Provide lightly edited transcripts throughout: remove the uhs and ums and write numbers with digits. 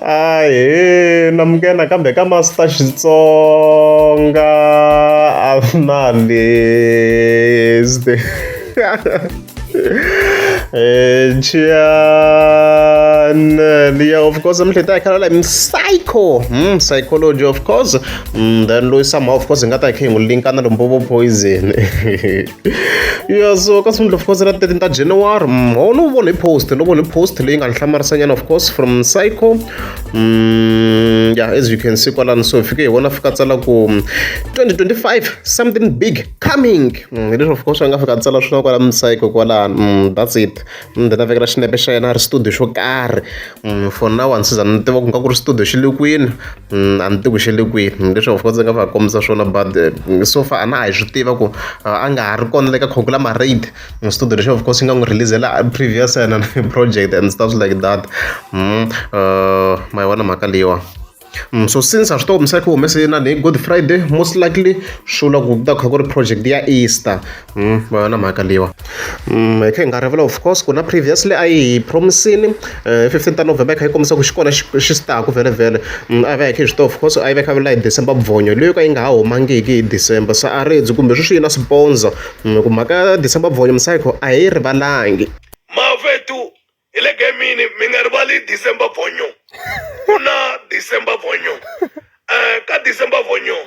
Ahee namukela nakambe ka Master Xitsonga Analyst channel yeah of course namuntlha hi ta hi khalela hi psycho psychology of course then loyi somehow of course hi nga ta hi kha hi n'wi linka na Limpopo poison yeah so ka sungula of course ra 13 ta January ho no vona hi post no vona hi post leyi nga ni hlamarisanyana of course from psycho yeah as you can see kwalano so hi fike hi vona fika tsala ku 2025 something big coming hi leswi of course a nga fika tsala swona kwala psycho kwalano that's it then a vekela xinepe xa yena a ri studio xo karhi for now a ni se za ni tiva ku nga ku ri studio xi le kwini a ni tivi ku xi le kwini leswi of course nga va kombisa swona but so far a na a hi swi tiva ku a nga ha ri kona le ka conglomerate studio lexi of course yi nga n'wi release-ela previous yena project and stuff like that ma yi vona mhaka leyiwa so since a swi tiva ku Psycho humese na hi Good Friday most likely swi vula ku ta kha ku ri project ya Easter ma yona mhaka leyiwa hi kha hi nga rivala of course ku na previously a yi hi promisini 15 ta November yi kha yi kombisa ku xi kona xi staku vhele vhele a va hi kha hi swi tiva of course a yi va kha vula hi December bvonyo leyo ka yi nga ha humangiki hi December se a ri kumbe sweswi yi na sponsor ku mhaka ya December bvonyo Psycho a hi rivalangi mafethu hi le gemini mi nga rivali December bvonyo ku na December bvonyo ka December bvonyo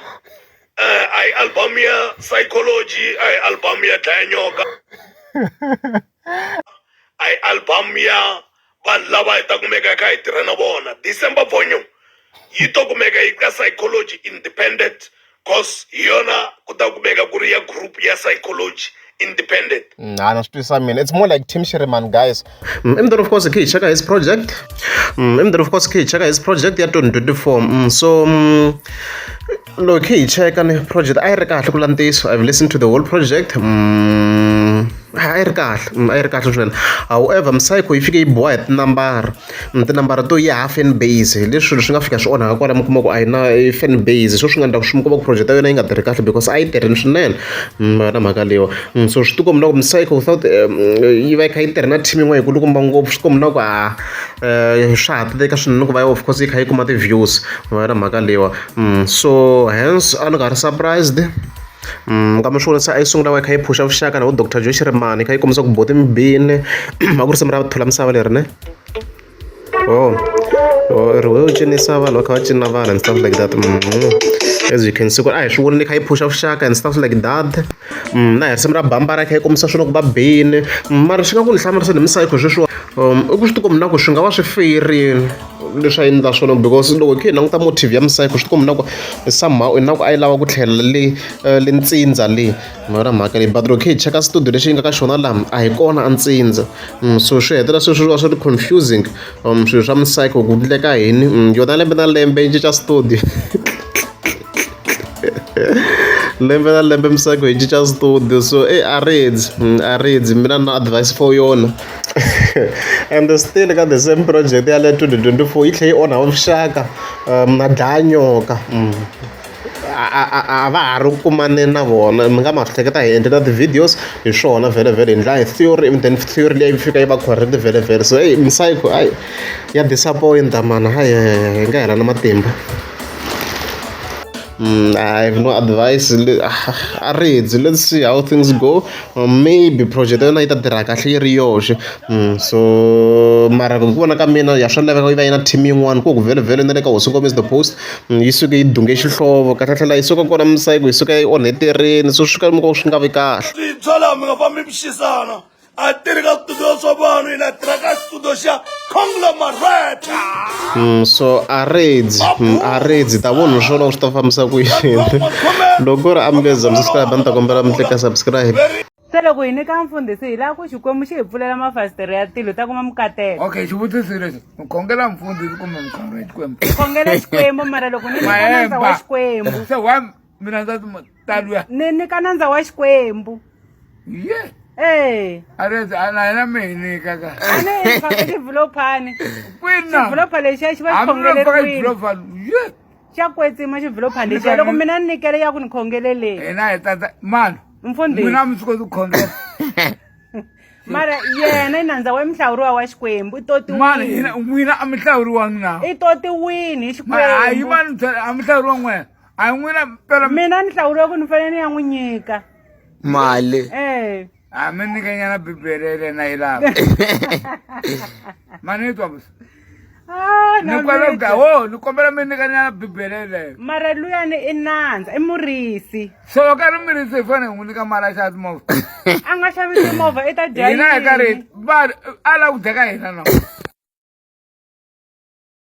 a hi album ya psychology a hi album ya dlaya nyoka a hi album ya vanhu lava hi ta kumeka hi kha hi tirha na vona December bvonyo yi to kumeka yi ka psychology independent cause hi yona ku ta kumeka ku ri ya group ya psychology independent Ha na swi twisisa mina it's more like team Shirimani guys and then of course hi kha hi cheka his project and then of course kha hi cheka his project ya 2024 so loko kha hi cheka ni project a yi ri kahle ku la ntiyiso I've listened to the whole project a yi ri kahle a yi ri kahle swinene however Psycho yi fike yi boha hi tinambara tinambara to ya ha fan base hi leswi swilo swi nga fika swi onhaka kwala mi kuma ku a yi na fan base so swi nga endla ku swi mi kuma ku project ya yona yi nga tirhi kahle because a yi tirhini swinene na mhaka leyiwa so swi tikomba na ku Psycho without yi va yi kha yi tirha na team yin'wana yi kulukumba ngopfu swi tikomba na ku a swa ha tiveka swinene ku va of course yi kha yi kuma ti-views na mhaka leyiwa so hence a ni nga ri surprised kambe swi vona se a yi sungula va yi kha yi phusha vuxaka na vo Doctor Joe Shirimani yi kha yi kombisa ku boti mibini a ku risimu ra thula misava leri ne oh oh ri we u cinisa vanhu va kha va cina vanhu and stuff like that as you can see ku a hi swi vonile kha yi phusha vuxaka and stuff like that na hi risimu ra bambara yi kha yi kombisa swona ku va bini mara swi nga ku ni hlamarisa ni Psycho sweswiwa i ku swi tikomba na ku swi nga va swi feyirini leswi a yi endla swona because loko hi kha hi languta motive ya Psycho swi tikomba na ku somehow ingaku a yi lava ku tlhela le le ntsindza le ma mhaka leyi but loko hi cheka studio lexi yi nga ka xona laha a hi kona a ntsindza so swi hetelela sweswo swi va swi ri confusing swilo swa Psycho ku endleka yini yona lembe na lembe yi cinca studio lembe na lembe Psycho yi cinca studio so e a ridzi a ridzi mina na advice for yona and still ka the same project ya le 2024 yi tlhela yi onha vuxaka na dlaya nyoka a va ha ri kumane na vona mi nga ma swi hleketa hi endle na ti-videos hi swona vhele vhele hi ndla hi theory and then theory leyi fika yi va correct vhele vhele so hey Psycho hayi ya disappoint mana hayi hi nga hela na matimba I have no advice. A ridzi let's see how things go. Maybe project ya yona yi ta tirha kahle yi ri yoxe. So mara ku vona ka mina ya swa laveka yi va yi na team yin'wana ku ku vhele vhele na le ka hosi Ngoma is the post yi suke yi dunge xihlovo kahle tlhela yi suka kona Psycho yi suka yi onheterini so swi ka mi swi nga vi kahle. Swintshwa laha mi nga fambi mi xisana a tirhi ka switudio swa vanhu hina tirha ka studio xa conglomerate So a ridzi a ridzi ta vona swona swi ta fambisa ku yini loko ku ri a mi nge za mi subscribe a ni ta kombela mi tlika subscribe se loko hi nyika mfundhisi hi lava ku xikwembu xi hi pfulela mafasitere ya tilo hi ta kuma mikateko okay xivutiso lexi mi khongela mfundhisi kumbe mi khongela xikwembu hi khongela xikwembu mara loko ni nyika nandza wa xikwembu se wa mina ndza taluya ni nyika nandza wa xikwembu ye ee a ri na yena mi hi nyika ka a ni hi faka xivhilophani kwina xivhilopha lexiya xi va xi hambi no faka khongeleriwile xivhilophani ye xa kwetsima xivhilopha lexiya loko mina ni nyikele ya ku ni khongeleleni hina hi tata mani mfundhisi n'wina mi swi koti ku khongela Mara yena i nandza wa muhlawuriwa wa Xikwembu, i Mani totiwini. hina n'wina a mi hlawuriwangi na. I totiwini hi Mara hayi Xikwembu. mani a mi hlawuriwangi n'wina. A hi n'wina phela Mina ni hlawuriwa ku ni fanele ni ya n'wi nyika. Mali. Eh. A mi nyikenyana bibele le na yi lava. Mani twa busa. Ah, Ni kwela ku ho ni kombela mi nyikanyana bibele leyo. Mara luyani i nandza, i murisi. So loko a ri murisi hi fanele hi n'wi nyika mali a xava timovha. A nga xavi timovha i ta dya Hina hi karhi yini? va a lava ku dya ka hina no.